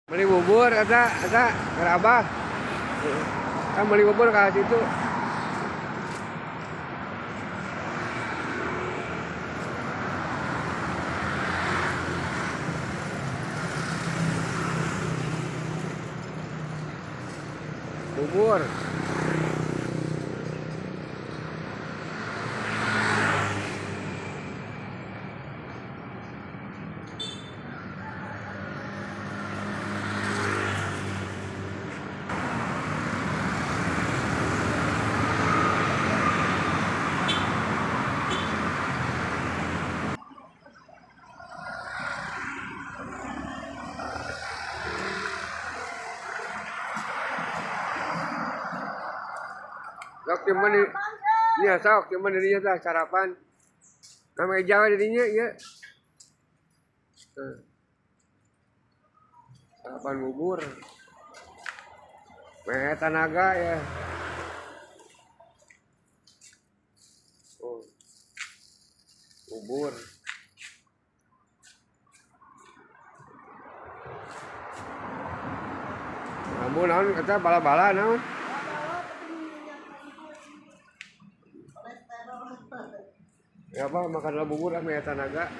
Beli bubur eta eta keur abah. Kan beli bubur ka situ. Bubur. Sok cuman di iya sok cuman di dinya tah sarapan. Nama Jawa di dinya ieu. Tuh. Sarapan bubur. Meh tanaga ya. Oh. Bubur. Kamu naon kata bala-bala naon? Ya apa makanlah bubur ah meh tanaga.